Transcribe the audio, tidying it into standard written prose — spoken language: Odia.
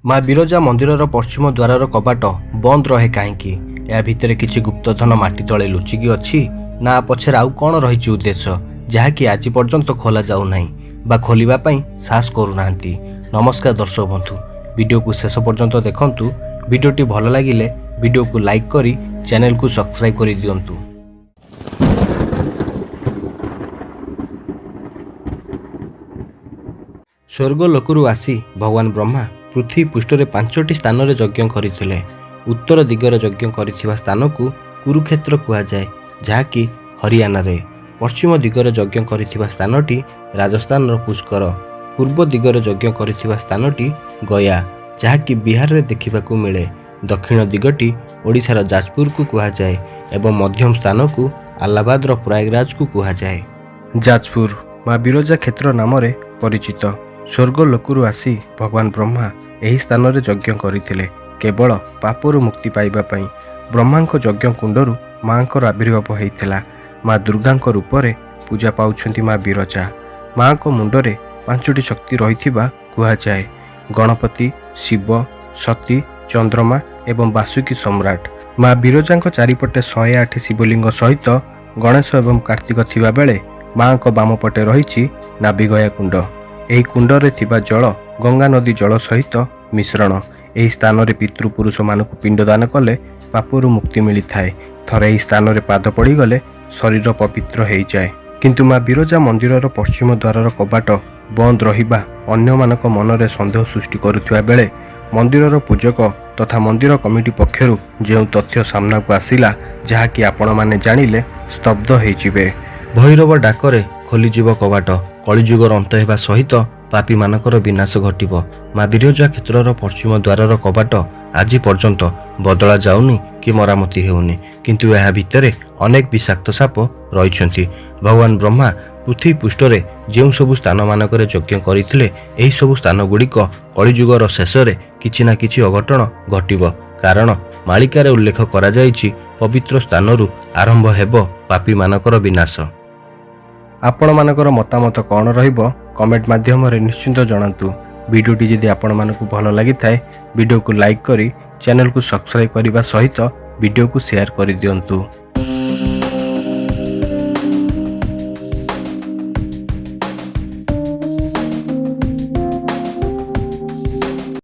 ମା ବିରଜା ମନ୍ଦିରର ପଶ୍ଚିମ ଦ୍ୱାରର କବାଟ ବନ୍ଦ ରହେ କାହିଁକି? ଏହା ଭିତରେ କିଛି ଗୁପ୍ତଧନ ମାଟି ତଳେ ଲୁଚିକି ଅଛି ନା ପଛରେ ଆଉ କ'ଣ ରହିଛି ଉଦ୍ଦେଶ୍ୟ, ଯାହାକି ଆଜି ପର୍ଯ୍ୟନ୍ତ ଖୋଲା ଯାଉନାହିଁ ବା ଖୋଲିବା ପାଇଁ ସାହସ କରୁନାହାନ୍ତି? ନମସ୍କାର ଦର୍ଶକ ବନ୍ଧୁ, ଭିଡ଼ିଓକୁ ଶେଷ ପର୍ଯ୍ୟନ୍ତ ଦେଖନ୍ତୁ। ଭିଡ଼ିଓଟି ଭଲ ଲାଗିଲେ ଭିଡ଼ିଓକୁ ଲାଇକ୍ କରି ଚ୍ୟାନେଲକୁ ସବସ୍କ୍ରାଇବ୍ କରିଦିଅନ୍ତୁ। ସ୍ୱର୍ଗ ଲୋକରୁ ଆସି ଭଗବାନ ବ୍ରହ୍ମା ପୃଥିବୀ ପୃଷ୍ଠରେ ପାଞ୍ଚଟି ସ୍ଥାନରେ ଯଜ୍ଞ କରିଥିଲେ। ଉତ୍ତର ଦିଗରେ ଯଜ୍ଞ କରିଥିବା ସ୍ଥାନକୁ କୁରୁକ୍ଷେତ୍ର କୁହାଯାଏ, ଯାହାକି ହରିୟାଣାରେ। ପଶ୍ଚିମ ଦିଗରେ ଯଜ୍ଞ କରିଥିବା ସ୍ଥାନଟି ରାଜସ୍ଥାନର ପୁଷ୍କର। ପୂର୍ବ ଦିଗରେ ଯଜ୍ଞ କରିଥିବା ସ୍ଥାନଟି ଗୟା, ଯାହାକି ବିହାରରେ ଦେଖିବାକୁ ମିଳେ। ଦକ୍ଷିଣ ଦିଗଟି ଓଡ଼ିଶାର ଯାଜପୁରକୁ କୁହାଯାଏ ଏବଂ ମଧ୍ୟମ ସ୍ଥାନକୁ ଆହ୍ଲାବାଦର ପ୍ରୟାଗରାଜକୁ କୁହାଯାଏ। ଯାଜପୁର ମା ବିରଜା କ୍ଷେତ୍ର ନାମରେ ପରିଚିତ। ସ୍ୱର୍ଗ ଲୋକରୁ ଆସି ଭଗବାନ ବ୍ରହ୍ମା ଏହି ସ୍ଥାନରେ ଯଜ୍ଞ କରିଥିଲେ, କେବଳ ପାପରୁ ମୁକ୍ତି ପାଇବା ପାଇଁ। ବ୍ରହ୍ମାଙ୍କ ଯଜ୍ଞ କୁଣ୍ଡରୁ ମାଙ୍କର ଆବିର୍ଭାବ ହେଇଥିଲା। ମା ଦୁର୍ଗାଙ୍କ ରୂପରେ ପୂଜା ପାଉଛନ୍ତି ମା ବିରଜା। ମାଙ୍କ ମୁଣ୍ଡରେ ପାଞ୍ଚଟି ଶକ୍ତି ରହିଥିବା କୁହାଯାଏ: ଗଣପତି, ଶିବ, ସତୀ, ଚନ୍ଦ୍ରମା ଏବଂ ବାସୁକୀ ସମ୍ରାଟ। ମା ବିରଜାଙ୍କ ଚାରିପଟେ 108 ଶିବଲିଙ୍ଗ ସହିତ ଗଣେଶ ଏବଂ କାର୍ତ୍ତିକ ଥିବା ବେଳେ ମାଙ୍କ ବାମ ପଟେ ରହିଛି ନାଭିଗୟା କୁଣ୍ଡ। ଏହି କୁଣ୍ଡରେ ଥିବା ଜଳ ଗଙ୍ଗା ନଦୀ ଜଳ ସହିତ ମିଶ୍ରଣ। ଏହି ସ୍ଥାନରେ ପିତୃପୁରୁଷମାନଙ୍କୁ ପିଣ୍ଡଦାନ କଲେ ପାପରୁ ମୁକ୍ତି ମିଳିଥାଏ। ଥରେ ଏହି ସ୍ଥାନରେ ପାଦ ପଡ଼ିଗଲେ ଶରୀର ପବିତ୍ର ହେଇଯାଏ। କିନ୍ତୁ ମା ବିରଜା ମନ୍ଦିରର ପଶ୍ଚିମ ଦ୍ୱାରର କବାଟ ବନ୍ଦ ରହିବା ଅନ୍ୟମାନଙ୍କ ମନରେ ସନ୍ଦେହ ସୃଷ୍ଟି କରୁଥିବା ବେଳେ ମନ୍ଦିରର ପୂଜକ ତଥା ମନ୍ଦିର କମିଟି ପକ୍ଷରୁ ଯେଉଁ ତଥ୍ୟ ସାମ୍ନାକୁ ଆସିଲା, ଯାହାକି ଆପଣମାନେ ଜାଣିଲେ ସ୍ତବ୍ଧ ହେଇଯିବେ। ଭୈରବ ଡାକରେ ଖୋଲିଯିବ କବାଟ। କଳିଯୁଗର ଅନ୍ତ ହେବା ସହିତ ପାପୀମାନଙ୍କର ବିନାଶ ଘଟିବ। ମା ବିରଜା କ୍ଷେତ୍ରର ପଶ୍ଚିମ ଦ୍ୱାରର କବାଟ ଆଜି ପର୍ଯ୍ୟନ୍ତ ବଦଳା ଯାଉନି କି ମରାମତି ହେଉନି, କିନ୍ତୁ ଏହା ଭିତରେ ଅନେକ ବିଷାକ୍ତ ସାପ ରହିଛନ୍ତି। ଭଗବାନ ବ୍ରହ୍ମା ପୃଥିବୀ ପୃଷ୍ଠରେ ଯେଉଁ ସବୁ ସ୍ଥାନମାନଙ୍କରେ ଯଜ୍ଞ କରିଥିଲେ, ଏହି ସବୁ ସ୍ଥାନଗୁଡ଼ିକ କଳିଯୁଗର ଶେଷରେ କିଛି ନା କିଛି ଅଘଟଣ ଘଟିବ। କାରଣ ମାଳିକାରେ ଉଲ୍ଲେଖ କରାଯାଇଛି, ପବିତ୍ର ସ୍ଥାନରୁ ଆରମ୍ଭ ହେବ ପାପୀମାନଙ୍କର ବିନାଶ। ଆପଣମାନଙ୍କର ମତାମତ କ'ଣ ରହିବ, କମେଣ୍ଟ ମାଧ୍ୟମରେ ନିଶ୍ଚିତ ଜଣାନ୍ତୁ। ଭିଡ଼ିଓଟି ଯଦି ଆପଣମାନଙ୍କୁ ଭଲ ଲାଗିଥାଏ, ଭିଡ଼ିଓକୁ ଲାଇକ୍ କରି ଚ୍ୟାନେଲକୁ ସବସ୍କ୍ରାଇବ୍ କରିବା ସହିତ ଭିଡ଼ିଓକୁ ସେୟାର କରିଦିଅନ୍ତୁ।